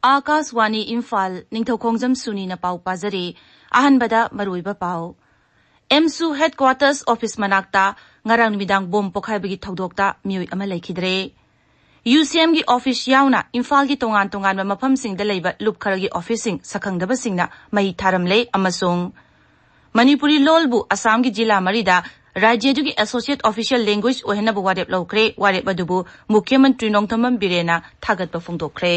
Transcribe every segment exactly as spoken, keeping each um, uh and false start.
ꯑꯥꯀꯥꯁꯋꯥꯅꯤ ꯏꯝꯐꯥꯜ, ꯅꯤꯡꯊꯧꯈꯣꯡꯖꯝ ꯁꯨꯅꯤꯅ ꯄꯥꯎ ꯄꯥꯖꯔꯤ꯫ ꯑꯍꯥꯟꯕꯗ ꯃꯔꯨꯑꯣꯏꯕ ꯄꯥꯎ꯫ ꯑꯦꯝꯁꯨ headquarters office ꯃꯅꯥꯛꯇ ꯉꯔꯥꯡ ꯅꯨꯃꯤꯗꯥꯡ ꯕꯣꯝ ꯄꯣꯈꯥꯏꯕꯒꯤ ꯊꯧꯗꯣꯛꯇ ꯃꯤꯑꯣꯏ ꯑꯃ ꯂꯩꯈꯤꯗ꯭ꯔꯦ꯫ ꯌꯨ ꯁꯤ ꯑꯦꯝꯒꯤ office ꯌꯥꯎꯅ ꯏꯝꯐꯥꯜꯒꯤ ꯇꯣꯉꯥꯟ ꯇꯣꯉꯥꯟꯕ ꯃꯐꯝꯁꯤꯡꯗ ꯂꯩꯕ ꯂꯨꯞ ꯈꯔꯒꯤ officeꯁꯤꯡ ꯁꯛꯈꯪꯗꯕꯁꯤꯡꯅ ꯃꯩ ꯊꯥꯔꯝꯂꯦ ꯑꯃꯁꯨꯡ ꯃꯅꯤꯄꯨꯔꯤ ꯂꯣꯜꯕꯨ ꯑꯁꯥꯝꯒꯤ ꯖꯤꯂꯥ ꯃꯔꯤꯗ ꯔꯥꯖ꯭ꯌꯗꯨꯒꯤ associate official language ꯑꯣꯏꯍꯟꯅꯕ ꯋꯥꯔꯦꯞ ꯂꯧꯈ꯭ꯔꯦ꯫ ꯋꯥꯔꯦꯞ ꯑꯗꯨꯕꯨ ꯃꯨꯈ꯭ꯌ ꯃꯟꯇ꯭ꯔꯤ ꯅꯣꯡꯊꯣꯝꯕꯝ ꯕꯤꯔꯦꯟꯅ ꯊꯥꯒꯠꯄ ꯐꯣꯡꯗꯣꯛꯈ꯭ꯔꯦ꯫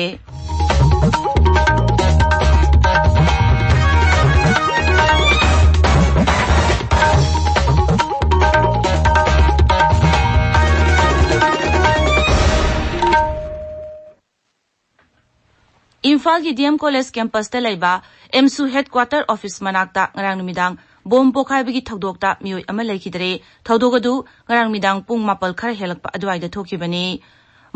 ꯏꯝꯐꯥꯜꯒꯤ ꯗꯤ ꯑꯦꯝ ꯀꯣꯂꯦꯖ campusꯇ ꯂꯩꯕ ꯑꯦꯝꯁꯨ headquarter office ꯃꯅꯥꯛꯇ ꯉꯔꯥꯡ ꯅꯨꯃꯤꯗꯥꯡ ꯕꯣꯝ ꯄꯣꯈꯥꯏꯕꯒꯤ ꯊꯧꯗꯣꯛꯇ ꯃꯤꯑꯣꯏ ꯑꯃ ꯂꯩꯈꯤꯗ꯭ꯔꯦ꯫ ꯊꯧꯗꯣꯛ ꯑꯗꯨ ꯉꯔꯥꯡ ꯅꯨꯃꯤꯗꯥꯡ ꯄꯨꯡ ꯃꯥꯄꯜ ꯈꯔ ꯍꯦꯜꯂꯛꯄ ꯑꯗꯨꯋꯥꯏꯗ ꯊꯣꯛꯈꯤꯕꯅꯤ꯫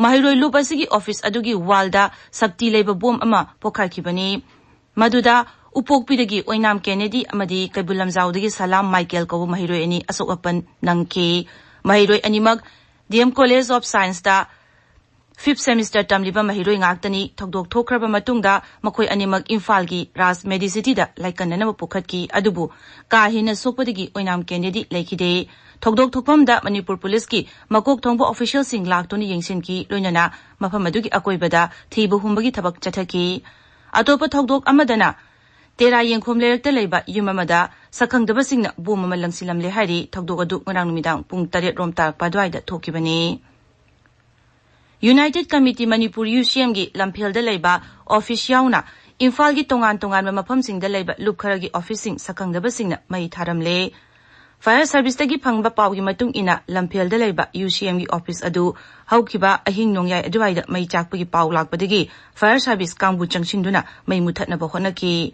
ꯃꯍꯩꯔꯣꯏ ꯂꯨꯞ ꯑꯁꯤꯒꯤ office ꯑꯗꯨꯒꯤ wallꯗ ꯁꯛꯇꯤ ꯂꯩꯕ ꯕꯣꯝ ꯑꯃ ꯄꯣꯈꯥꯏꯈꯤꯕꯅꯤ꯫ ꯃꯗꯨꯗ ꯎꯄꯣꯛꯄꯤꯗꯒꯤ ꯑꯣꯏꯅꯥꯝ ꯀꯦꯅꯦꯗꯤ ꯑꯃꯗꯤ ꯀꯩꯕꯨꯜ ꯂꯝꯖꯥꯎꯗꯒꯤ ꯁꯂꯥꯝ ꯃꯥꯏꯀꯦꯜ ꯀꯧꯕ ꯃꯍꯩꯔꯣꯏ ꯑꯅꯤ ꯑꯁꯣꯛ ꯑꯄꯟ ꯅꯪꯈꯤ꯫ ꯃꯍꯩꯔꯣꯏ ꯑꯅꯤꯃꯛ D M College of Scienceꯇ fifth semester ꯇꯝꯂꯤꯕ ꯃꯍꯩꯔꯣꯏ ꯉꯥꯛꯇꯅꯤ꯫ ꯊꯧꯗꯣꯛ ꯊꯣꯛꯈ꯭ꯔꯕ ꯃꯇꯨꯡꯗ ꯃꯈꯣꯏ ꯑꯅꯤꯃꯛ ꯏꯝꯐꯥꯜꯒꯤ ꯔꯥꯖ ꯃꯦꯗꯤꯁꯤꯇꯤꯗ ꯂꯥꯏꯀꯟꯅꯅꯕ ꯄꯨꯈꯠꯈꯤ꯫ ꯑꯗꯨꯕꯨ ꯀꯥ ꯍꯦꯟꯅ ꯁꯣꯛꯄꯗꯒꯤ ꯑꯣꯏꯅꯥꯝ ꯀꯦꯅꯦꯗꯤ ꯂꯩꯈꯤꯗꯦ꯫ ꯊꯧꯗꯣꯛ ꯊꯣꯛꯐꯝꯗ ꯃꯅꯤꯄꯨꯔ ꯄꯨꯂꯤꯁꯀꯤ ꯃꯀꯣꯛ ꯊꯣꯡꯕ officialꯁꯤꯡ ꯂꯥꯛꯇꯨꯅ ꯌꯦꯡꯁꯤꯟꯈꯤ꯫ ꯂꯣꯏꯅꯅ ꯃꯐꯝ ꯑꯗꯨꯒꯤ ꯑꯀꯣꯏꯕꯗ ꯊꯤꯕ ꯍꯨꯝꯕꯒꯤ ꯊꯕꯛ ꯆꯠꯊꯈꯤ꯫ ꯑꯇꯣꯞꯄ ꯊꯧꯗꯣꯛ ꯑꯃꯗꯅ ꯇꯦꯔꯥ ꯌꯦꯡꯈꯣꯝ ꯂꯩꯔꯛꯇ ꯂꯩꯕ ꯌꯨꯝ ꯑꯃꯗ ꯁꯛꯈꯪꯗꯕꯁꯤꯡꯅ ꯕꯣꯝ ꯑꯃ ꯂꯪꯁꯤꯜꯂꯝꯂꯦ ꯍꯥꯏꯔꯤ꯫ ꯊꯧꯗꯣꯛ ꯑꯗꯨ ꯉꯔꯥꯡ ꯅꯨꯃꯤꯗꯥꯡ ꯄꯨꯡ ꯇꯔꯦꯠ ꯔꯣꯝ ꯇꯥꯔꯛꯄ ꯑꯗꯨꯋꯥꯏꯗ ꯊꯣꯛꯈꯤꯕꯅꯤ꯫ United Committee Manipur ꯌꯨ ꯁꯤ ꯑꯦꯝꯒꯤ ꯂꯝꯐꯦꯜꯗ ꯂꯩꯕ office ꯌꯥꯎꯅ ꯏꯝꯐꯥꯜꯒꯤ ꯇꯣꯉꯥꯟ ꯇꯣꯉꯥꯟꯕ ꯃꯐꯝꯁꯤꯡꯗ ꯂꯩꯕ ꯂꯨꯞ ꯈꯔꯒꯤ officeꯁꯤꯡ ꯁꯛꯈꯪꯗꯕꯁꯤꯡꯅ ꯃꯩ ꯊꯥꯔꯝꯂꯦ꯫ Fire serviceꯇꯒꯤ ꯐꯪꯕ ꯄꯥꯎꯒꯤ ꯃꯇꯨꯡ ꯏꯟꯅ, ꯂꯝꯐꯦꯜꯗ ꯂꯩꯕ ꯌꯨ ꯁꯤ ꯑꯦꯝꯒꯤ office ꯑꯗꯨ ꯍꯧꯈꯤꯕ ꯑꯍꯤꯡ ꯅꯣꯡꯌꯥꯏ ꯑꯗꯨꯋꯥꯏꯗ ꯃꯩ ꯆꯥꯛꯄꯒꯤ ꯄꯥꯎ ꯂꯥꯛꯄꯗꯒꯤ fire service ꯀꯥꯡꯕꯨ ꯆꯪꯁꯤꯟꯗꯨꯅ ꯃꯩ ꯃꯨꯊꯠꯅꯕ ꯍꯣꯠꯅꯈꯤ꯫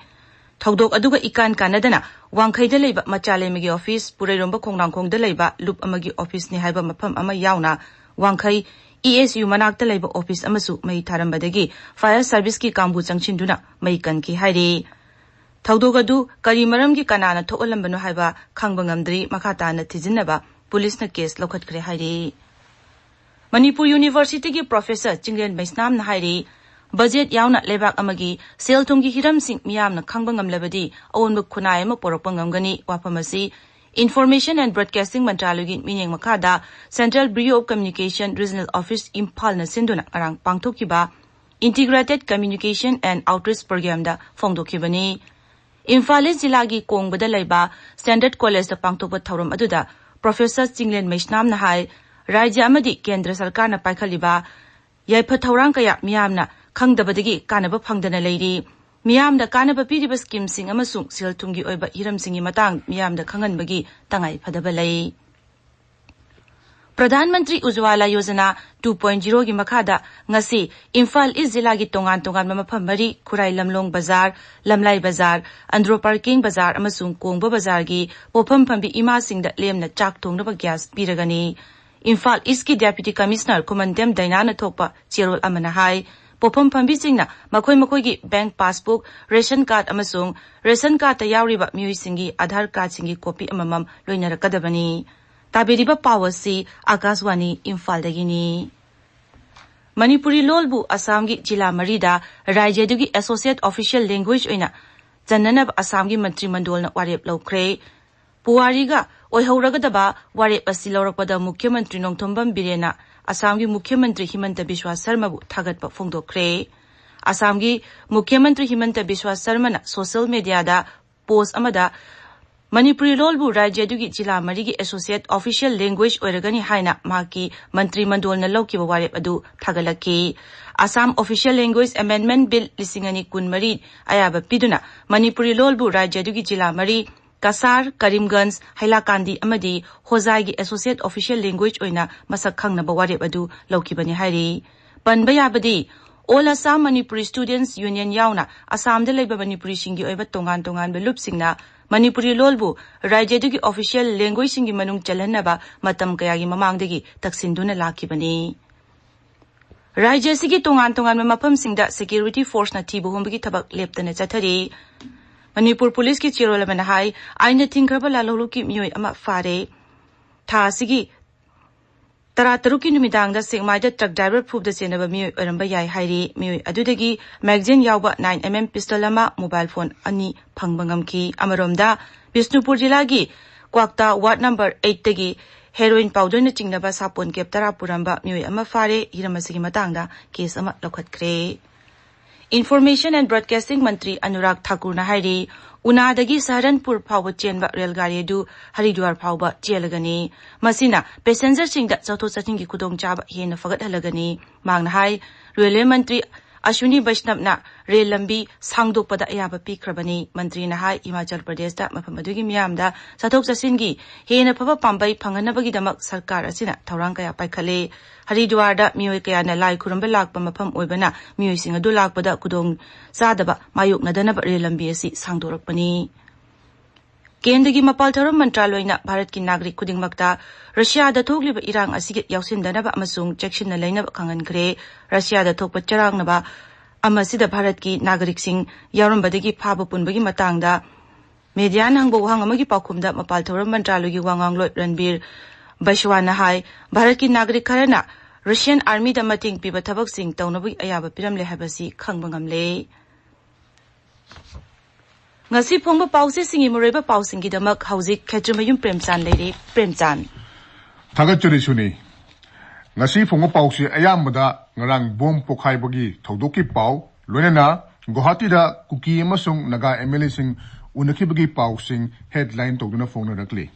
ꯊꯧꯗꯣꯛ ꯑꯗꯨꯒ ꯏꯀꯥꯟ ꯀꯥꯟꯅꯗꯅ ꯋꯥꯡꯈꯩꯗ ꯂꯩꯕ ꯃꯆꯥꯂꯦꯝꯃꯒꯤ office, ꯄꯨꯔꯩꯔꯣꯝꯕ ꯈꯣꯡꯅꯥꯡꯈꯣꯡꯗ ꯂꯩꯕ ꯂꯨꯞ ꯑꯃꯒꯤ officeꯅꯤ ꯍꯥꯏꯕ ꯃꯐꯝ ꯑꯃ ꯌꯥꯎꯅ ꯋꯥꯡꯈꯩ ꯏ ꯑꯦꯁ ꯌꯨ ꯃꯅꯥꯛꯇ ꯂꯩꯕ office ꯑꯃꯁꯨ ꯃꯩ ꯊꯥꯔꯝꯕꯗꯒꯤ fire serviceꯀꯤ ꯀꯥꯡꯕꯨ ꯆꯪꯁꯤꯟꯗꯨꯅ ꯃꯩ ꯀꯟꯈꯤ ꯍꯥꯏꯔꯤ꯫ ꯊꯧꯗꯣꯛ ꯑꯗꯨ ꯀꯔꯤ ꯃꯔꯝꯒꯤ ꯀꯅꯥꯅ ꯊꯣꯛꯍꯜꯂꯝꯕꯅꯣ ꯍꯥꯏꯕ ꯈꯪꯕ ꯉꯝꯗ꯭ꯔꯤ꯫ ꯃꯈꯥ ꯇꯥꯅ ꯊꯤꯖꯤꯟꯅꯕ ꯄꯨꯂꯤꯁꯅ case ꯂꯧꯈꯠꯈ꯭ꯔꯦ ꯍꯥꯏꯔꯤ꯫ ꯃꯅꯤꯄꯨꯔ Universityꯒꯤ professor ꯆꯤꯡꯂꯦꯟ ꯃꯩꯁꯅꯥꯝꯅ ꯍꯥꯏꯔꯤ, ꯕꯖꯦꯠ ꯌꯥꯎꯅ ꯂꯩꯕꯥꯛ ꯑꯃꯒꯤ ꯁꯦꯜ ꯊꯨꯝꯒꯤ ꯍꯤꯔꯝꯁꯤꯡ ꯃꯤꯌꯥꯝꯅ ꯈꯪꯕ ꯉꯝꯂꯕꯗꯤ ꯑꯑꯣꯟꯕ ꯈꯨꯟꯅꯥꯏ ꯑꯃ ꯄꯨꯔꯛꯄ ꯉꯝꯒꯅꯤ꯫ ꯋꯥꯐꯝ ꯑꯁꯤ Information and Broadcasting ꯃꯟꯇ꯭ꯔꯥꯂꯌꯒꯤ ꯃꯤꯠꯌꯦꯡ ꯃꯈꯥꯗ Central Bureau of Communication Regional Office ꯏꯝꯐꯥꯜꯅ ꯁꯤꯟꯗꯨꯅ ꯉꯔꯥꯡ ꯄꯥꯡꯊꯣꯛꯈꯤꯕ Integrated Communication and Outreach Programꯗ ꯐꯣꯡꯗꯣꯛꯈꯤꯕꯅꯤ꯫ Imphal ꯏꯁ ꯖꯤꯂꯥꯒꯤ ꯀꯣꯡꯕꯗ ꯂꯩꯕ Standard Collegeꯗ ꯄꯥꯡꯊꯣꯛꯄ ꯊꯧꯔꯝ ꯑꯗꯨꯗ Professor ꯆꯤꯡꯂꯦꯟ ꯃꯩꯁꯅꯥꯝꯅ ꯍꯥꯏ, ꯔꯥꯖ꯭ꯌ ꯑꯃꯗꯤ ꯀꯦꯟꯗ꯭ꯔ ꯁꯔꯀꯥꯔꯅ ꯄꯥꯏꯈꯠꯂꯤꯕ ꯌꯥꯏꯐ ꯊꯧꯔꯥꯡ ꯀꯌꯥ ꯃꯤꯌꯥꯝꯅ ꯈꯪꯗꯕꯗꯒꯤ ꯀꯥꯟꯅꯕ ꯐꯪꯗꯅ ꯂꯩꯔꯤ꯫ ꯃꯤꯌꯥꯝꯗ ꯀꯥꯟꯅꯕ ꯄꯤꯔꯤꯕ scheme ꯁꯤꯡ ꯑꯃꯁꯨꯡ ꯁꯦꯜ ꯊꯨꯝꯒꯤ ꯑꯣꯏꯕ ꯍꯤꯔꯝꯁꯤꯡꯒꯤ ꯃꯇꯥꯡ ꯃꯤꯌꯥꯝꯗ ꯈꯪꯍꯟꯕꯒꯤ ꯇꯉꯥꯏ ꯐꯗꯕ ꯂꯩ꯫ Pradhan Mantri ꯎꯖ꯭ꯋꯥꯂꯥ Yojana two point zero ꯒꯤ ꯃꯈꯥꯗ ꯉꯁꯤ ꯏꯝꯐꯥꯜ ꯏꯁ ꯖꯤꯂꯥꯒꯤ ꯇꯣꯉꯥꯟ ꯇꯣꯉꯥꯟꯕ ꯃꯐꯝ ꯃꯔꯤ, ꯈꯨꯔꯥꯏ ꯂꯝꯂꯣꯡ ꯕꯖꯥꯔ, ꯂꯝꯂꯥꯏ ꯕꯖꯥꯔ, ꯑꯟꯗ꯭ꯔꯣ ꯄꯥꯔꯀꯤꯡ ꯕꯖꯥꯔ ꯑꯃꯁꯨꯡ ꯀꯣꯡꯕ ꯕꯖꯥꯔꯒꯤ ꯄꯣꯠꯐꯝ ꯐꯝꯕꯤ ꯏꯃꯥꯁꯤꯡꯗ ꯂꯦꯝꯅ ꯆꯥꯛ ꯊꯣꯡꯅꯕ gas ꯄꯤꯔꯒꯅꯤ꯫ ꯏꯝꯐꯥꯜ ꯏꯁꯀꯤ Deputy Commissioner ꯈꯨꯃꯟꯇꯦꯝ ꯗꯥꯏꯅꯥꯅ ꯊꯣꯛꯄ ꯆꯦꯔꯣꯜ ꯑꯃꯅ ꯍꯥꯏ, ꯄꯣꯠꯐꯝ ꯐꯝꯕꯤꯁꯤꯡꯅ ꯃꯈꯣꯏ ꯃꯈꯣꯏꯒꯤ bank passbook, ration card ꯑꯃꯁꯨꯡ ration cardꯇ ꯌꯥꯎꯔꯤꯕ ꯃꯤꯑꯣꯏꯁꯤꯡꯒꯤ Aadhaar cardꯁꯤꯡꯒꯤ copy ꯑꯃꯃꯝ ꯂꯣꯏꯅꯔꯛꯀꯗꯕꯅꯤ꯫ ꯇꯥꯕꯤꯔꯤꯕ ꯄꯥꯎ ꯑꯁꯤ ꯑꯥꯀꯥꯁꯋꯥꯅꯤ ꯏꯝꯐꯥꯜꯗꯒꯤꯅꯤ꯫ ꯃꯅꯤꯄꯨꯔꯤ ꯂꯣꯜꯕꯨ ꯑꯁꯥꯝꯒꯤ ꯖꯤꯂꯥ ꯃꯔꯤꯗ ꯔꯥꯖ꯭ꯌꯗꯨꯒꯤ associate official language ꯑꯣꯏꯅ ꯆꯟꯅꯅꯕ ꯑꯁꯥꯝꯒꯤ ꯃꯟꯇ꯭ꯔꯤ ꯃꯟꯗꯣꯜꯅ ꯋꯥꯔꯦꯞ ꯂꯧꯈ꯭ꯔꯦ꯫ ꯄꯨꯋꯥꯔꯤꯒ ꯑꯣꯏꯍꯧꯔꯒꯗꯕ ꯋꯥꯔꯦꯞ ꯑꯁꯤ ꯂꯧꯔꯛꯄꯗ ꯃꯨꯈ꯭ꯌ ꯃꯟꯇ꯭ꯔꯤ ꯅꯣꯡꯊꯣꯝꯕꯝ ꯕꯤꯔꯦꯟꯅ ꯑꯁꯥꯝꯒꯤ ꯃꯨꯈ꯭ꯌ ꯃꯟꯇ꯭ꯔꯤ ꯍꯤꯃꯟꯇ ꯕꯤꯁ꯭ꯋꯥ ꯁꯔꯃꯕꯨ ꯊꯥꯒꯠꯄ ꯐꯣꯡꯗꯣꯛꯈ꯭ꯔꯦ꯫ ꯑꯁꯥꯝꯒꯤ ꯃꯨꯈ꯭ꯌ ꯃꯟꯇ꯭ꯔꯤ ꯍꯤꯃꯟꯇ ꯕꯤꯁ꯭ꯋꯥ ꯁꯔꯃꯅ social mediaꯗ post ꯑꯃꯗ ꯃꯅꯤꯄꯨꯔꯤ ꯂꯣꯜꯕꯨ ꯔꯥꯖ꯭ꯌ ꯑꯗꯨꯒꯤ ꯖꯤꯂꯥ ꯃꯔꯤꯒꯤ associate official language ꯑꯣꯏꯔꯒꯅꯤ ꯍꯥꯏꯅ ꯃꯍꯥꯛꯀꯤ ꯃꯟꯇ꯭ꯔꯤ ꯃꯟꯗꯣꯜꯅ ꯂꯧꯈꯤꯕ ꯋꯥꯔꯦꯞ ꯑꯗꯨ ꯊꯥꯒꯠꯂꯛꯈꯤ꯫ Assam Official Language Amendment Bill ꯂꯤꯁꯤꯡ ꯑꯅꯤ ꯀꯨꯟꯃꯔꯤ ꯑꯌꯥꯕ ꯄꯤꯗꯨꯅ ꯃꯅꯤꯄꯨꯔꯤ ꯂꯣꯜꯕꯨ ꯔꯥꯖ꯭ꯌ ꯑꯗꯨꯒꯤ ꯖꯤꯂꯥ ꯃꯔꯤ, ꯀꯁꯥꯔ, ꯀꯔꯤꯝꯒꯟꯖ, ꯍꯩꯂꯥꯀꯥꯟꯗꯤ ꯑꯃꯗꯤ ꯍꯣꯖꯥꯏꯒꯤ associate official language ꯑꯣꯏꯅ ꯃꯁꯛ ꯈꯪꯅꯕ ꯋꯥꯔꯦꯞ ꯑꯗꯨ ꯂꯧꯈꯤꯕꯅꯤ ꯍꯥꯏꯔꯤ꯫ ꯄꯟꯕ ꯌꯥꯕꯗꯤ, All Assam Manipuri Students Union ꯌꯥꯎꯅ ꯑꯁꯥꯝꯗ ꯂꯩꯕ ꯃꯅꯤꯄꯨꯔꯤꯁꯤꯡꯒꯤ ꯑꯣꯏꯕ ꯇꯣꯉꯥꯟ ꯇꯣꯉꯥꯟꯕ ꯂꯨꯞꯁꯤꯡꯅ ꯃꯅꯤꯄꯨꯔꯤ ꯂꯣꯜꯕꯨ ꯔꯥꯖ꯭ꯌ ꯑꯗꯨꯒꯤ official languageꯁꯤꯡꯒꯤ ꯃꯅꯨꯡ ꯆꯜꯍꯟꯅꯕ ꯃꯇꯝ ꯀꯌꯥꯒꯤ ꯃꯃꯥꯡꯗꯒꯤ ꯇꯛꯁꯤꯟꯗꯨꯅ ꯂꯥꯛꯈꯤꯕꯅꯤ꯫ ꯔꯥꯖ꯭ꯌ ꯑꯁꯤꯒꯤ ꯇꯣꯉꯥꯟ ꯇꯣꯉꯥꯟꯕ ꯃꯐꯝꯁꯤꯡꯗ security forceꯅ ꯊꯤꯕ ꯍꯨꯝꯕꯒꯤ ꯊꯕꯛ ꯂꯦꯞꯇꯅ ꯆꯠꯊꯔꯤ꯫ ꯃꯅꯤꯄꯨꯔ ꯄꯨꯂꯤꯁꯀꯤ ꯆꯦꯔꯣꯜ ꯑꯃꯅ ꯍꯥꯏ, ꯑꯥꯏꯟꯅ ꯊꯤꯡꯈ꯭ꯔꯕ ꯂꯥꯜꯍꯧꯂꯨꯞꯀꯤ ꯃꯤꯑꯣꯏ ꯑꯃ ꯐꯥꯔꯦ꯫ ꯊꯥ ꯑꯁꯤꯒꯤ ꯇꯔꯥꯇꯔꯨꯛꯀꯤ ꯅꯨꯃꯤꯗꯥꯡꯗ ꯁꯦꯛꯃꯥꯏꯗ ꯇ꯭ꯔꯛ ꯗ꯭ꯔꯥꯏꯚꯔ ꯐꯨꯕꯗ ꯆꯦꯟꯅꯕ ꯃꯤꯑꯣꯏ ꯑꯣꯏꯔꯝꯕ ꯌꯥꯏ ꯍꯥꯏꯔꯤ꯫ ꯃꯤꯑꯣꯏ ꯑꯗꯨꯗꯒꯤ ꯃꯦꯒꯖꯤꯟ ꯌꯥꯎꯕ ꯅꯥꯏꯟ ꯑꯦꯝ ꯑꯦꯝ ꯄꯤꯁꯇꯜ ꯑꯃ, ꯃꯣꯕꯥꯏꯜ ꯐꯣꯟ ꯑꯅꯤ ꯐꯪꯕ ꯉꯝꯈꯤ꯫ ꯑꯃꯔꯣꯝꯗ, ꯕꯤꯁꯅꯨꯄꯨꯔ ꯖꯤꯂꯥꯒꯤ ꯀ꯭ꯋꯥꯛꯇꯥ ꯋꯥꯔꯗ ꯅꯝꯕꯔ ꯑꯩꯠꯇꯒꯤ ꯍꯦꯔꯣꯏꯟ ꯄꯥꯎꯗꯔꯅꯆꯤꯡꯅꯕ ꯁꯥꯄꯣꯟ ꯀꯦꯞ ꯇꯔꯥ ꯄꯨꯔꯝꯕ ꯃꯤꯑꯣꯏ ꯑꯃ ꯐꯥꯔꯦ꯫ ꯍꯤꯔꯝ ꯑꯁꯤꯒꯤ ꯃꯇꯥꯡꯗ ꯀꯦꯁ ꯑꯃ ꯂꯧꯈꯠꯈ꯭ꯔꯦ꯫ Information and Broadcasting ꯃꯟꯇ꯭ꯔꯤ ꯑꯅꯨꯔꯥꯒ ꯊꯥꯀꯨꯔꯅ ꯍꯥꯏꯔꯤ, ꯎꯅꯥꯗꯒꯤ ꯁꯍꯥꯔꯟꯄꯨꯔ ꯐꯥꯎꯕ ꯆꯦꯟꯕ ꯔꯦꯜ ꯒꯥꯔꯤ ꯑꯗꯨ ꯍꯔꯤꯗ꯭ꯋꯥꯔ ꯐꯥꯎꯕ ꯆꯦꯜꯂꯒꯅꯤ꯫ ꯃꯁꯤꯅ ꯄꯦꯁꯦꯟꯖꯔꯁꯤꯡꯗ ꯆꯠꯊꯣꯛ ꯆꯠꯁꯤꯟꯒꯤ ꯈꯨꯗꯣꯡꯆꯥꯕ ꯍꯦꯟꯅ ꯐꯒꯠꯍꯜꯂꯒꯅꯤ꯫ ꯃꯍꯥꯛꯅ ꯍꯥꯏ, ꯔꯦꯜꯋꯦ ꯃꯟꯇ꯭ꯔꯤ ꯑꯁ꯭ꯋꯤꯅꯤ ꯕꯩꯁꯅꯕꯅ ꯔꯦꯜ ꯂꯝꯕꯤ ꯁꯥꯡꯗꯣꯛꯄꯗ ꯑꯌꯥꯕ ꯄꯤꯈ꯭ꯔꯕꯅꯤ꯫ ꯃꯟꯇ꯭ꯔꯤꯅ ꯍꯥꯏ, ꯍꯤꯃꯥꯆꯜ ꯄ꯭ꯔꯗꯦꯁꯇ ꯃꯐꯝ ꯑꯗꯨꯒꯤ ꯃꯤꯌꯥꯝꯗ ꯆꯠꯊꯣꯛ ꯆꯠꯁꯤꯟꯒꯤ ꯍꯦꯟꯅ ꯐꯕ ꯄꯥꯝꯕꯩ ꯐꯪꯍꯟꯅꯕꯒꯤꯗꯃꯛ ꯁꯔꯀꯥꯔ ꯑꯁꯤꯅ ꯊꯧꯔꯥꯡ ꯀꯌꯥ ꯄꯥꯏꯈꯠꯂꯦ꯫ ꯍꯔꯤꯗ꯭ꯋꯥꯔꯗ ꯃꯤꯑꯣꯏ ꯀꯌꯥꯅ ꯂꯥꯏ ꯈꯨꯔꯨꯝꯕ ꯂꯥꯛꯄ ꯃꯐꯝ ꯑꯣꯏꯕꯅ, ꯃꯤꯑꯣꯏꯁꯤꯡ ꯑꯗꯨ ꯂꯥꯛꯄꯗ ꯈꯨꯗꯣꯡ ꯆꯥꯗꯕ ꯃꯥꯌꯣꯛꯅꯗꯅꯕ ꯔꯦꯜ ꯂꯝꯕꯤ ꯑꯁꯤ ꯁꯥꯡꯗꯣꯔꯛꯄꯅꯤ꯫ ꯀꯦꯟꯗ꯭ꯔꯒꯤ ꯃꯄꯥꯜ ꯊꯧꯔꯝ ꯃꯟꯇ꯭ꯔꯥꯂꯣꯏꯅ ꯚꯥꯔꯠꯀꯤ ꯅꯥꯒꯔꯤꯛ ꯈꯨꯗꯤꯡꯃꯛꯇ ꯔꯁꯤꯌꯥꯗ ꯊꯣꯛꯂꯤꯕ ꯏꯔꯥꯡ ꯑꯁꯤꯒꯤ ꯌꯥꯎꯁꯤꯟꯗꯅꯕ ꯑꯃꯁꯨꯡ ꯆꯦꯛꯁꯤꯟꯅ ꯂꯩꯅꯕ ꯈꯪꯍꯟꯈ꯭ꯔꯦ꯫ ꯔꯁꯤꯌꯥꯗ ꯊꯣꯛꯄ ꯆꯔꯥꯡꯅꯕ ꯑꯃꯁꯤꯗ ꯚꯥꯔꯠꯀꯤ ꯅꯥꯒꯔꯤꯛꯁꯤꯡ ꯌꯥꯎꯔꯝꯕꯗꯒꯤ ꯐꯥꯕ ꯄꯨꯟꯕꯒꯤ ꯃꯇꯥꯡꯗ ꯃꯦꯗꯤꯌꯥꯅ ꯍꯪꯕ ꯋꯥꯍꯪ ꯑꯃꯒꯤ ꯄꯥꯎꯈꯨꯝꯗ ꯃꯄꯥꯜ ꯊꯧꯔꯝ ꯃꯟꯇ꯭ꯔꯥꯂꯣꯏꯒꯤ ꯋꯥ ꯉꯥꯡꯂꯣꯏ ꯔꯟꯕꯤꯔ ꯕꯩꯁ꯭ꯋꯥꯅ ꯍꯥꯏ, ꯚꯥꯔꯠꯀꯤ ꯅꯥꯒꯔꯤꯛ ꯈꯔꯅ ꯔꯁꯤꯌꯟ ꯑꯥꯔꯃꯤꯗ ꯃꯇꯦꯡ ꯄꯤꯕ ꯊꯕꯛꯁꯤꯡ ꯇꯧꯅꯕꯒꯤ ꯑꯌꯥꯕ ꯄꯤꯔꯝꯂꯦ ꯍꯥꯏꯕꯁꯤ ꯈꯪꯕ ꯉꯝꯂꯦ꯫ ꯉꯁꯤ ꯐꯣꯡꯕ ꯄꯥꯎꯆꯦꯁꯤꯡꯒꯤ ꯃꯔꯨꯑꯣꯏꯕ ꯄꯥꯎꯁꯤꯡꯒꯤꯗꯃꯛ ꯍꯧꯖꯤꯛ ꯈꯦꯇ꯭ꯔꯤꯃꯌꯨꯝ ꯄ꯭ꯔꯦꯝꯆꯥꯟ ꯂꯩꯔꯦ꯫ ꯄ꯭ꯔꯦꯝꯆꯥꯟ꯫ ꯊꯥꯒꯠꯆꯔꯤ ꯁꯨꯅꯤ꯫ ꯉꯁꯤ ꯐꯣꯡꯕ ꯄꯥꯎꯁꯤ ꯑꯌꯥꯝꯕꯗ ꯉꯔꯥꯡ ꯕꯣꯝ ꯄꯣꯈꯥꯏꯕꯒꯤ ꯊꯧꯗꯣꯛꯀꯤ ꯄꯥꯎ, ꯂꯣꯏꯅꯅ ꯒꯨꯋꯥꯍꯥꯇꯤꯗ ꯀꯨꯀꯤ ꯑꯃꯁꯨꯡ ꯅꯥꯒꯥ ꯑꯦꯝ ꯑꯦꯜ ꯑꯦꯁꯤꯡ ꯎꯅꯈꯤꯕꯒꯤ ꯄꯥꯎꯁꯤꯡ ꯍꯦꯗꯂꯥꯏꯟ ꯇꯧꯗꯨꯅ ꯐꯣꯡꯅꯔꯛꯂꯤ꯫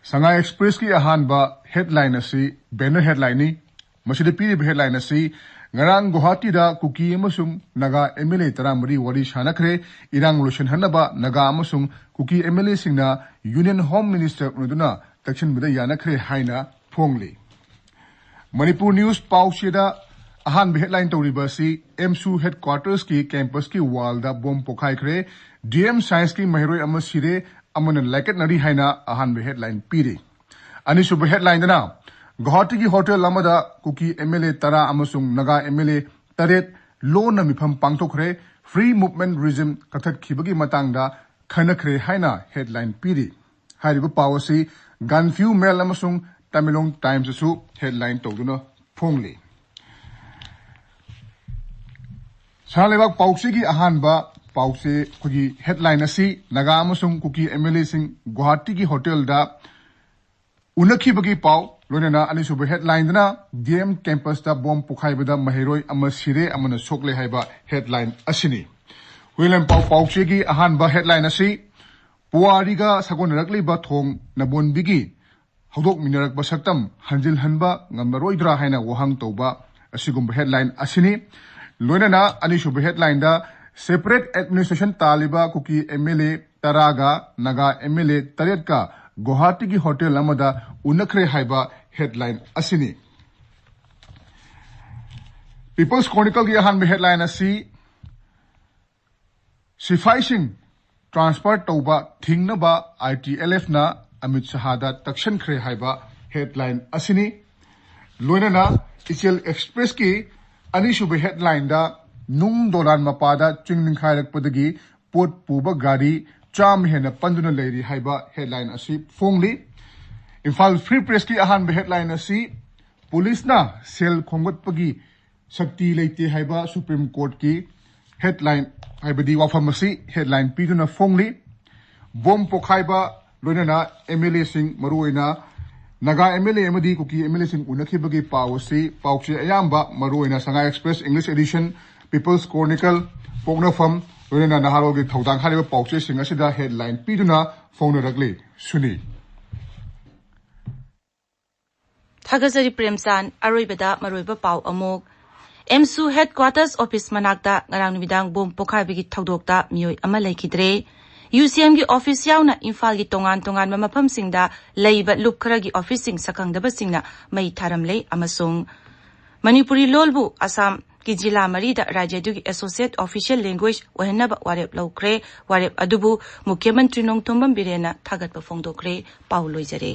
ꯁꯉꯥꯏ ꯑꯦꯛꯁꯄ꯭ꯔꯦꯁꯀꯤ ꯑꯍꯥꯟꯕ ꯍꯦꯗꯂꯥꯏꯟ ꯑꯁꯤ ꯕꯦꯅꯔ ꯍꯦꯗꯂꯥꯏꯟꯅꯤ꯫ ꯃꯁꯤꯗ ꯄꯤꯔꯤꯕ ꯍꯦꯗꯂꯥꯏꯟ ꯑꯁꯤ, ꯉꯔꯥꯡ ꯒꯨꯋꯥꯍꯥꯇꯤꯗ ꯀꯨꯀꯤ ꯑꯃꯁꯨꯡ ꯅꯥꯒꯥ ꯑꯦꯝ ꯑꯦꯜ ꯑꯦ ꯇꯔꯥꯃꯔꯤ ꯋꯥꯔꯤ ꯁꯥꯅꯈ꯭ꯔꯦ꯫ ꯏꯔꯥꯡ ꯂꯣꯏꯁꯤꯟꯍꯟꯅꯕ ꯅꯥꯒꯥ ꯑꯃꯁꯨꯡ ꯀꯨꯀꯤ ꯑꯦꯝ ꯑꯦꯜ ꯑꯦꯁꯤꯡꯅ ꯌꯨꯅꯤꯌꯟ ꯍꯣꯝ ꯃꯤꯅꯤꯁꯇꯔ ꯎꯅꯗꯨꯅ ꯇꯛꯁꯤꯟꯕꯗ ꯌꯥꯅꯈ꯭ꯔꯦ ꯍꯥꯏꯅ ꯐꯣꯡꯂꯤ꯫ ꯃꯅꯤꯄꯨꯔ ꯅ꯭ꯌꯨꯁ ꯄꯥꯎꯆꯦꯗ ꯑꯍꯥꯟꯕ ꯍꯦꯗꯂꯥꯏꯟ ꯇꯧꯔꯤꯕ ꯑꯁꯤ, ꯑꯦꯝꯁꯨ ꯍꯦꯗꯀ꯭ꯋꯥꯇꯔꯁꯀꯤ ꯀꯦꯝꯄꯁꯀꯤ ꯋꯥꯜꯗ ꯕꯣꯝ ꯄꯣꯈꯥꯏꯈ꯭ꯔꯦ, ꯗꯤ ꯑꯦꯝ ꯁꯥꯏꯟꯁꯀꯤ ꯃꯍꯩꯔꯣꯏ ꯑꯃ ꯁꯤꯔꯦ, ꯑꯃꯅ ꯂꯥꯏꯀꯠꯅꯔꯤ ꯍꯥꯏꯅ ꯑꯍꯥꯟꯕ ꯍꯦꯗꯂꯥꯏꯟ ꯄꯤꯔꯤ꯫ ꯑꯅꯤꯁꯨꯕ ꯍꯦꯗꯂꯥꯏꯟꯗꯅ, ꯒꯨꯋꯥꯍꯥꯇꯤꯒꯤ ꯍꯣꯇꯦꯜ ꯑꯃꯗ ꯀꯨꯀꯤ ꯑꯦꯝ ꯑꯦꯜ ꯑꯦ ꯇꯔꯥ ꯑꯃꯁꯨꯡ ꯅꯥꯒꯥ ꯑꯦꯝ ꯑꯦꯜ ꯑꯦ ꯇꯔꯦꯠ ꯂꯣꯟꯅ ꯃꯤꯐꯝ ꯄꯥꯡꯊꯣꯛꯈ꯭ꯔꯦ, ꯐ꯭ꯔꯤ ꯃꯨꯚꯃꯦꯟꯠ ꯔꯤꯖꯤꯝ ꯀꯛꯊꯠꯈꯤꯕꯒꯤ ꯃꯇꯥꯡꯗ ꯈꯟꯅꯈ꯭ꯔꯦ ꯍꯥꯏꯅ ꯍꯦꯗꯂꯥꯏꯟ ꯄꯤꯔꯤ꯫ ꯍꯥꯏꯔꯤꯕ ꯄꯥꯎ ꯑꯁꯤ ꯒꯥꯟꯐ꯭ꯌꯨ ꯃꯦꯜ ꯑꯃꯁꯨꯡ ꯇꯃꯦꯡꯂꯣꯡ ꯇꯥꯏꯝꯁꯇꯁꯨ ꯍꯦꯗꯂꯥꯏꯟ ꯇꯧꯗꯨꯅ ꯐꯣꯡꯂꯤ꯫ ꯁꯅꯥ ꯂꯩꯕꯥꯛ ꯄꯥꯎꯆꯦꯒꯤ ꯑꯍꯥꯟꯕ ꯄꯥꯎꯆꯦ ꯑꯩꯈꯣꯏꯒꯤ ꯍꯦꯗꯂꯥꯏꯟ ꯑꯁꯤ ꯅꯥꯒꯥ ꯑꯃꯁꯨꯡ ꯀꯨꯀꯤ ꯑꯦꯝ ꯑꯦꯜ ꯑꯦꯁꯤꯡ ꯒꯨꯋꯥꯍꯥꯇꯤꯒꯤ ꯍꯣꯇꯦꯜꯗ ꯎꯅꯈꯤꯕꯒꯤ ꯄꯥꯎ, ꯂꯣꯏꯅꯅ ꯑꯅꯤꯁꯨꯕ ꯍꯦꯗꯂꯥꯏꯟꯗꯅ ꯗꯤ ꯑꯦꯝ ꯀꯦꯝꯄꯁꯇ ꯕꯣꯝ ꯄꯣꯈꯥꯏꯕꯗ ꯃꯍꯩꯔꯣꯏ ꯑꯃ ꯁꯤꯔꯦ, ꯑꯃꯅ ꯁꯣꯛꯂꯦ ꯍꯥꯏꯕ ꯍꯦꯗꯂꯥꯏꯟ ꯑꯁꯤꯅꯤ꯫ ꯍꯨꯏꯂꯦꯟ ꯄꯥꯎ ꯄꯥꯎꯆꯦꯒꯤ ꯑꯍꯥꯟꯕ ꯍꯦꯗꯂꯥꯏꯟ ꯑꯁꯤ ꯄꯨꯋꯥꯔꯤꯒ ꯁꯥꯒꯣꯟꯅꯔꯛꯂꯤꯕ ꯊꯣꯡ ꯅꯕꯣꯟꯕꯤꯒꯤ ꯍꯧꯗꯣꯛꯃꯤꯟꯅꯔꯛꯄ ꯁꯛꯇꯝ ꯍꯟꯖꯤꯜꯍꯟꯕ ꯉꯝꯂꯔꯣꯏꯗ꯭ꯔꯥ ꯍꯥꯏꯅ ꯋꯥꯍꯪ ꯇꯧꯕ ꯑꯁꯤꯒꯨꯝꯕ ꯍꯦꯗꯂꯥꯏꯟ ꯑꯁꯤꯅꯤ꯫ ꯂꯣꯏꯅꯅ ꯑꯅꯤꯁꯨꯕ ꯍꯦꯗꯂꯥꯏꯟꯗ separate administration ꯇꯥꯜꯂꯤꯕ ꯀꯨꯀꯤ ꯑꯦꯝ ꯑꯦꯜ ꯑꯦ ꯇꯔꯥꯒ ꯅꯥꯒꯥ ꯑꯦꯝ ꯑꯦꯜ ꯑꯦ ꯇꯔꯦꯠꯀ ꯒꯨꯋꯥꯍꯥꯇꯤꯒꯤ ꯍꯣꯇꯦꯜ ꯑꯃꯗ ꯎꯅꯈ꯭ꯔꯦ ꯍꯥꯏꯕ ꯍꯦꯗꯂꯥꯏꯟ ꯑꯁꯤꯅꯤ꯫ ꯄꯤꯄꯜꯁ ꯀ꯭ꯔꯣꯅꯤꯀꯜꯒꯤ ꯑꯍꯥꯟꯕ ꯍꯦꯗꯂꯥꯏꯟ ꯑꯁꯤ ꯁꯤꯐꯥꯏꯁꯤꯡ ꯇ꯭ꯔꯥꯟꯁꯐꯔ ꯇꯧꯕ ꯊꯤꯡꯅꯕ ꯑꯥꯏ ꯇꯤ ꯑꯦꯜ ꯑꯦꯐꯅ ꯑꯃꯤꯠ ꯁꯍꯥꯗ ꯇꯛꯁꯟꯈ꯭ꯔꯦ ꯍꯥꯏꯕ ꯍꯦꯗꯂꯥꯏꯟ ꯑꯁꯤꯅꯤ꯫ ꯂꯣꯏꯅꯅ ꯏꯆꯦꯜ ꯑꯦꯛꯁꯄ꯭ꯔꯦꯁꯀꯤ ꯑꯅꯤꯁꯨꯕ ꯍꯦꯗꯂꯥꯏꯟꯗ ꯅꯨꯡ ꯗꯣꯂꯥꯟ ꯃꯄꯥꯗ ꯆꯤꯡ ꯅꯤꯡꯈꯥꯏꯔꯛꯄꯗꯒꯤ ꯄꯣꯠ ꯄꯨꯕ ꯒꯥꯔꯤ ꯆꯥꯝꯃ ꯍꯦꯟꯅ ꯄꯟꯗꯨꯅ ꯂꯩꯔꯤ ꯍꯥꯏꯕ ꯍꯦꯗꯂꯥꯏꯟ ꯑꯁꯤ ꯐꯣꯡꯂꯤ꯫ ꯏꯝꯐꯥꯜ ꯐ꯭ꯔꯤ ꯄ꯭ꯔꯦꯁꯀꯤ ꯑꯍꯥꯟꯕ ꯍꯦꯗꯂꯥꯏꯟ ꯑꯁꯤ ꯄꯨꯂꯤꯁꯅ ꯁꯦꯜ ꯈꯣꯝꯒꯠꯄꯒꯤ ꯁꯛꯇꯤ ꯂꯩꯇꯦ ꯍꯥꯏꯕ ꯁꯨꯄ꯭ꯔꯤꯝ ꯀꯣꯔꯠꯀꯤ ꯍꯦꯗꯂꯥꯏꯟ, ꯍꯥꯏꯕꯗꯤ ꯋꯥꯐꯝ ꯑꯁꯤ ꯍꯦꯗꯂꯥꯏꯟ ꯄꯤꯗꯨꯅ ꯐꯣꯡꯂꯤ꯫ ꯕꯣꯝ ꯄꯣꯈꯥꯏꯕ ꯂꯣꯏꯅꯅ ꯑꯦꯝ ꯑꯦꯜ ꯑꯦꯁꯤꯡ, ꯃꯔꯨꯑꯣꯏꯅ ꯅꯥꯒꯥ ꯑꯦꯝ ꯑꯦꯜ ꯑꯦ ꯑꯃꯗꯤ ꯀꯨꯀꯤ ꯑꯦꯝ ꯑꯦꯜ ꯑꯦꯁꯤꯡ ꯎꯅꯈꯤꯕꯒꯤ ꯄꯥꯎ ꯑꯁꯤ ꯄꯥꯎꯆꯦ ꯑꯌꯥꯝꯕ, ꯃꯔꯨꯑꯣꯏꯅ ꯁꯉꯥꯏ express, English Edison, peoples chronicle, ꯄꯣꯛꯅꯐꯝ, ꯂꯣꯏꯅꯅ ꯅꯍꯥꯔꯣꯜꯒꯤ ꯊꯧꯗꯥꯡ ꯍꯥꯏꯔꯤꯕ ꯄꯥꯎꯆꯦꯁꯤꯡ ꯑꯁꯤꯗ ꯍꯦꯗꯂꯥꯏꯟ ꯄꯤꯗꯨꯅ ꯐꯣꯡꯅꯔꯛꯂꯤ꯫ ꯁꯨꯅꯤ꯫ ꯊꯥꯒꯠꯆꯔꯤ ꯄ꯭ꯔꯦꯝꯆꯥꯟ꯫ ꯑꯔꯣꯏꯕꯗ ꯃꯔꯨꯑꯣꯏꯕ ꯄꯥꯎ ꯑꯃꯨꯛ꯫ ꯑꯦꯝꯁꯨ ꯍꯦꯗꯀ꯭ꯋꯥꯇꯔꯁ ꯑꯣꯐꯤꯁ ꯃꯅꯥꯛꯇ ꯉꯔꯥꯡ ꯅꯨꯃꯤꯗꯥꯡ ꯕꯣꯝ ꯄꯣꯈꯥꯏꯕꯒꯤ ꯊꯧꯗꯣꯛꯇ ꯃꯤꯑꯣꯏ ꯑꯃ ꯂꯩꯈꯤꯗ꯭ꯔꯦ꯫ ꯌꯨ ꯁꯤ ꯑꯦꯝꯒꯤ ꯑꯣꯐꯤꯁ ꯌꯥꯎꯅ ꯏꯝꯐꯥꯜꯒꯤ ꯇꯣꯉꯥꯟ ꯇꯣꯉꯥꯟꯕ ꯃꯐꯝꯁꯤꯡꯗ ꯂꯩꯕ ꯂꯨꯞ ꯈꯔꯒꯤ ꯑꯣꯐꯤꯁꯁꯤꯡ ꯁꯛꯈꯪꯗꯕꯁꯤꯡꯅ ꯃꯩ ꯊꯥꯔꯝꯂꯦ ꯑꯃꯁꯨꯡ ꯃꯅꯤꯄꯨꯔꯤ ꯂꯣꯜꯕꯨ ꯑꯁꯥꯝꯒꯤ ꯖꯤꯂꯥ ꯃꯔꯤꯗ ꯔꯥꯖ꯭ꯌ ꯑꯗꯨꯒꯤ ꯑꯦꯁꯣꯁꯤꯌꯦꯠ ꯑꯣꯐꯤꯁꯤꯌꯦꯜ ꯂꯦꯡꯒ꯭ꯋꯦꯖ ꯑꯣꯏꯍꯟꯅꯕ ꯋꯥꯔꯦꯞ ꯂꯧꯈ꯭ꯔꯦ꯫ ꯋꯥꯔꯦꯞ ꯑꯗꯨꯕꯨ ꯃꯨꯈ꯭ꯌ ꯃꯟꯇ꯭ꯔꯤ ꯅꯣꯡꯊꯣꯝꯕꯝ ꯕꯤꯔꯦꯟꯅ ꯊꯥꯒꯠꯄ ꯐꯣꯡꯗꯣꯛꯈ꯭ꯔꯦ꯫ ꯄꯥꯎ ꯂꯣꯏꯖꯔꯦ꯫